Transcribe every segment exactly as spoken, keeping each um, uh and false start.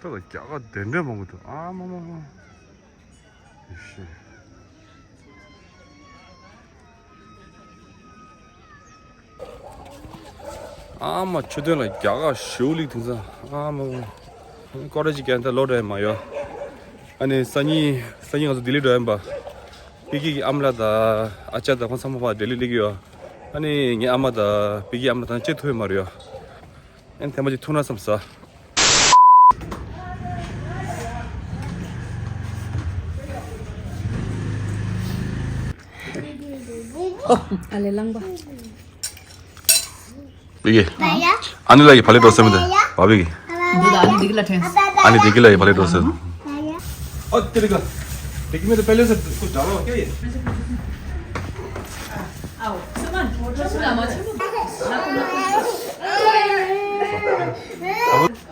ད་ལ་རྒྱ་གར་དེ་འདྲ་མང་པོ་འདུག་ཨ་མ་མ་མ། ཡེ་ཤེས། ཨ་མ་མཆོད་རྟེན་ལ་རྒྱ་གར་ཞེའུ་ལིག་དེང་སང་ཨ་མ་མ། ཀོ་རེ་ཅི་ཀན་ད་ལོ་འདྲ་མ་ཡོད། ཨ་ནི་སང་ཉིན་སང་ཉིན་ང་ཚོ་ལྡི་ལི་འགྲོ་ཡིན་པ། པི་ཀི་གི་ཨ་མ་ལགས་དང་ཨ་ཅག་དང་ཁོང་ཚང་མ་ཕར་ལྡི་ལི་སླེབས་ཀྱི་ཡོད། ཨ་ནི་ངའི་ཨ་མ་དང་པི་ཀི་ཨ་མ་དང་བཅས་ཐུག་ཡོད་མ་རེད་ཡོད། ཨན་ཐེངས་མ་གཅིག་ཐུག་ན་བསམ་ས། ཨ་ལེ་ལངས་པ། ཨ་ནི་ལ་ཡི་བ་ལེ་འགྲོ་སེམས་དེ་བ་བི་གི་འདི་ལ་ཨ་ནི་འདི་གི་ལ་ཡི་བ་ལེ་འགྲོ་སེམས། ཨ་དེ་རིང་ག་དེ་གི་མེད་དུ་པེ་ལེ་སི་སྐུ་དྲག་ལོ་ཀྱེ་ཡེ།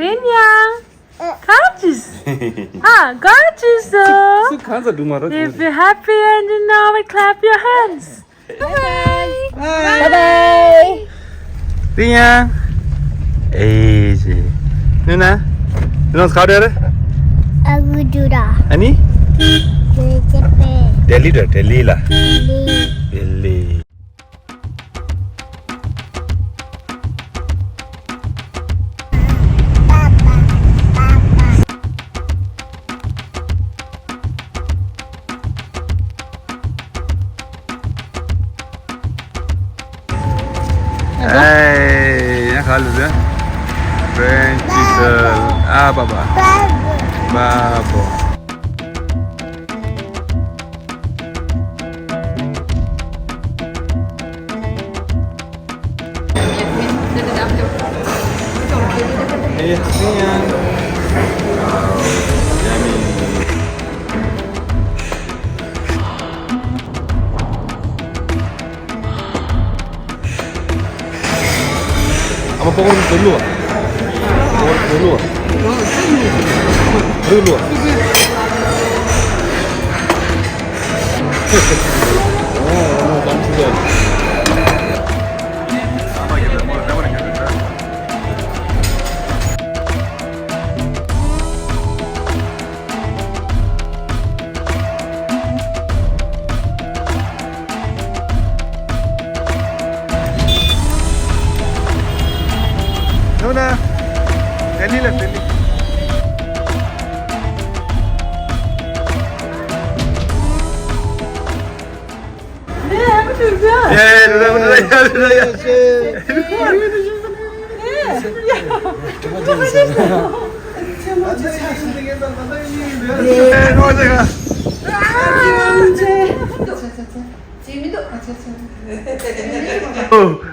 Rin Yang, gorgeous. Ah, gorgeous. སུ་གང་ཚ་སྒྲུང་མ་རོ། If you're happy and you know it, clap your hands. Bye bye. Bye bye. ཏི་ཡ། ཨེ་ཞེ། ནུ་ན། ནུ་ན་སྐར་རེ། ཨ་གུ་ཇུ་ར། ཨ་ནི། ཇེ་ཇེ་པེ། ལྡི་ལི་ར་ལྡི་ལི་ལ། ལྡི་ལི། ལྡི་ལི། ཨེ་ཡ་ག་ལ་ཟེར། French teacher. ཨ་པ་པ། Bubble. ཨ་མ་པོ་ཀོར་ནི་ལུ་བ། པོ་ཀོར་ནི་ལུ་བ། རུ་ལུ་བ། ཨོ་ཨོ་ལམ་ཆུ་ལུ་བ། ནོ་ན། ལྡི་ལི་ལ་ལྡི་ལི།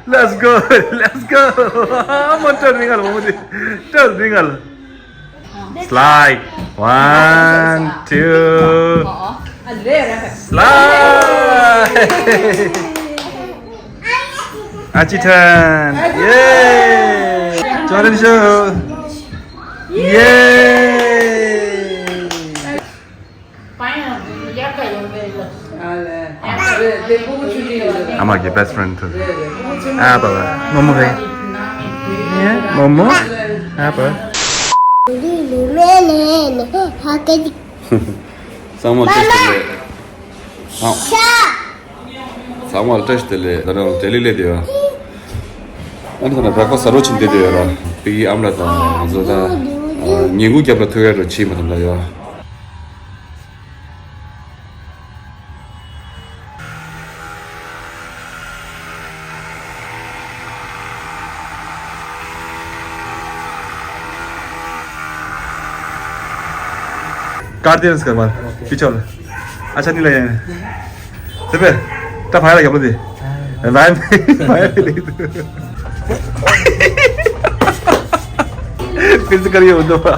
Let's go, let's go. ཨ་མ་སྟོད་རིང་ངལ་མོ་མོ་དེ་སྟོད་རིང་ངལ། Slide. One, two. Slide. Achitan. Yay. Jordan show. Yay. I'm like your best friend too. Ah, baba. Momo, hey. Yeah, Momo. Ah, baba. ཚང་མ་བཀྲ་ཤིས་བདེ་ལེགས། ཚང་མ་ལ་བཀྲ་ཤིས་བདེ་ལེགས། ད་རུང་ལྡི་ལི་སླེབས་བསྡད་ཡོད། ཨ་ནི་ད་ནི་བྲག་པ་ཟ་རོགས་བྱེད་བསྡད་ཡོད་ར། པི་ཨ་མ་ལགས་དང་ང་ཚོ་ད་ཉིན་གུང་རྒྱབ་ལ་ཐུག་ཡ་རོ་ཆི་མ་དང་ད་ཡོད། ཀར་ཏེ་རེས་ཀར་མ་ཕི་ཆོལ། ཨ་ཆ་ནི་ལ་ཡ། སེ་པེ། ད་ཕ་ཡ་ལ་ཡོང་ལོ་དེ། ཕ་ཡ་ཕི་ལེ། ཕི་ཟི་ཀར་ཡོད་འདུག་ཧ།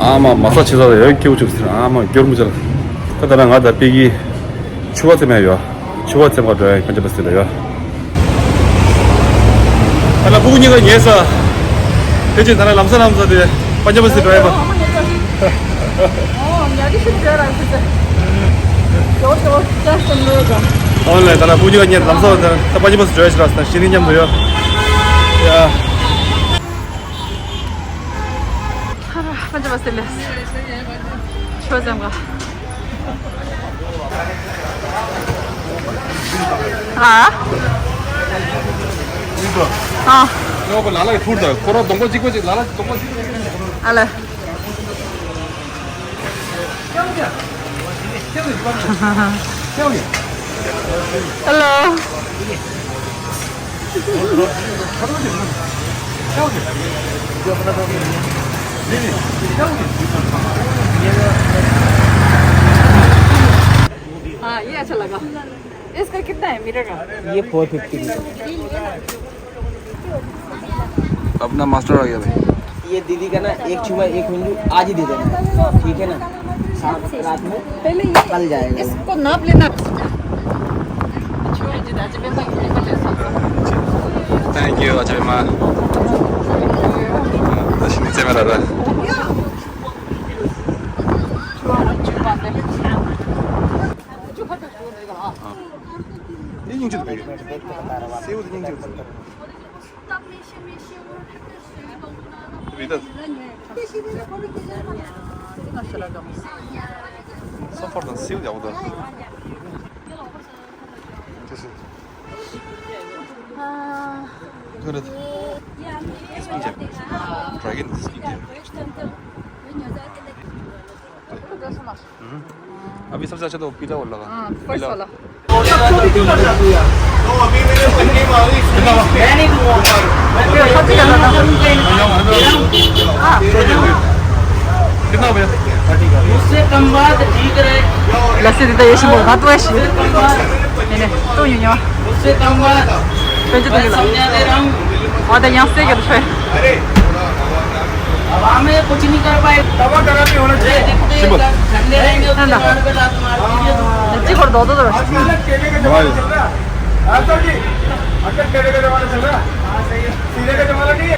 ཨ་མ་མ་ས་ཆེ་ས་ཡོད་སྐྱེ་བོ་ཆུག་ཟེར། ཨ་མ་སྐྱོར་མུ་ཆར། ད་ད་ན་ང་ད་པེ་གི་ཆུ་བ་ཚེ་མ་ཡོད། ཆུ་བ་ཚེ་མ་འགྲོ་ཡ་ཁྱོད་ཅི་པ་ཟེར་ཡོད། ད་ན་ཕུ་གུ་གཉིས་ཀ་ཉལ་ས། ཁྱེད་ཀྱིས་ད་ལམ་སང་ལམ་སང་དེ་པན་ཇ་བ་སི་ཌ་རའི་ཝར། ཨོ་ལེ། ད་ལ་ཕུ་ཉོ་ཉེ་ལམ་སང་ད་པན་ཇ་བ་སི་ཌ་རའི་ཝར་ད་ཤི་ནི་མཉམ་དུ་ཡོད། ཡ། ཧ་ར་པན་ཇ་བ་སི་ལེ། ཆོས་ཙམ་ག་ཨ། ཨ། ཡོ་གོ་ལ་ལ་ཐུར་ད་ཁོ་ར་གདོང་པ་གཅིག་པ་ཅིག་ལ་ལ་གདོང་པ་གཅིག་པ་ཅིག་ཨ་ལ། Hello. हाँ, ये अच्छा लगा। इसका कितना है मिरर का? ये four fifty. अपना मास्टर आ गया भाई। ये दीदी का ना, एक छुआ एक हुंजू आज ही दे देना, ठीक है ना? शाम रात में पहले ये कल जाएगा। इसको नाप लेना। Thank you, Achebe ma. Thank you. ཨ། འདི་སྙིང་རྗེ་འདུག་པས། སེའུ་འདི་སྙིང་རྗེ་འདུག་རེད་ད། སོ་ཕོར་དང་སེའུ་ཡག་པོ་འདུག་དེ་སུ། ཨ། ཁྱོད་རེད། སྐིན་ཀེར། ཌ་རེ་གོན་སྐིན་ཀེར། हम्म। अभी सबसे अच्छा तो पीला वाला लगा। हाँ, फर्स्ट वाला। कितना हो गया? मुझसे कम बात ठीक रहे। लस्सी दी तो ये शुरू होगा, तो ऐसी। नहीं, नहीं, तो यूं यूं। मुझसे कम बात। तो जो तो जो। समझा दे रहा हूँ। और तो यहाँ से क्या तो है? अब हमें कुछ नहीं कर पाए। तवा गरम नहीं होना चाहिए। ठंडे रहेंगे, उसके बाद पे लात मार दीजिए। हाँ। अच्छी कर दो, दो, दो। आजकल टेढ़े का जमाना चल रहा है। आजकल जी, आजकल टेढ़े का जमाना चल रहा है। हाँ, सही है। सीधे का जमाना नहीं है।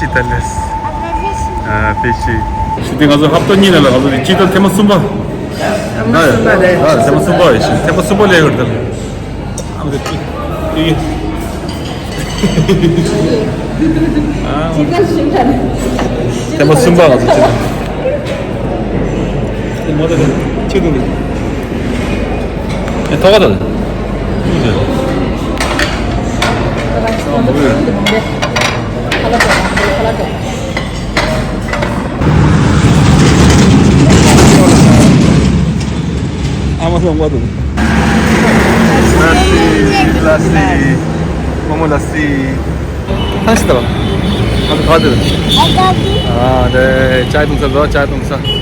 ཅི་ད་ལེས། ཨ་ཕི་ཤི། ཤི་དེ་ང་ཚོ་ཧབ་ཏ་གཉིས་ནང་ལ་ང་ཚོ་དེ་ཅི་ད་ཐེངས་མ་གསུམ་པ། ཐེངས་མ་གསུམ་པ་རེད། ཨ་ཐེངས་མ་གསུམ་པ་རེད། ཤི་ཐེངས་མ་གསུམ་པ་ལས་ཡོད་ད་ལེ། ཨ་མ་དེ་ཅི་ཅི་ཨ་ཐེངས་མ་གསུམ་པ་ང་ཚོ་ཅི་ད། དེ་མོ་ད་ལེ་ཅི་དུ་ལེ། ཨེ་ཐོག་ད་ལེ། ཨ་མ་སོང་བ་དུ། ལ་སི། ལ་སི། མོ་མོ་ལ་སི། ཐང་ཤི་ད་བ། ཨ་ད་ག་དུ། ཨ་དེ་ཅའི་འཐུང་ས་དོ། ཅའི་འཐུང་ས།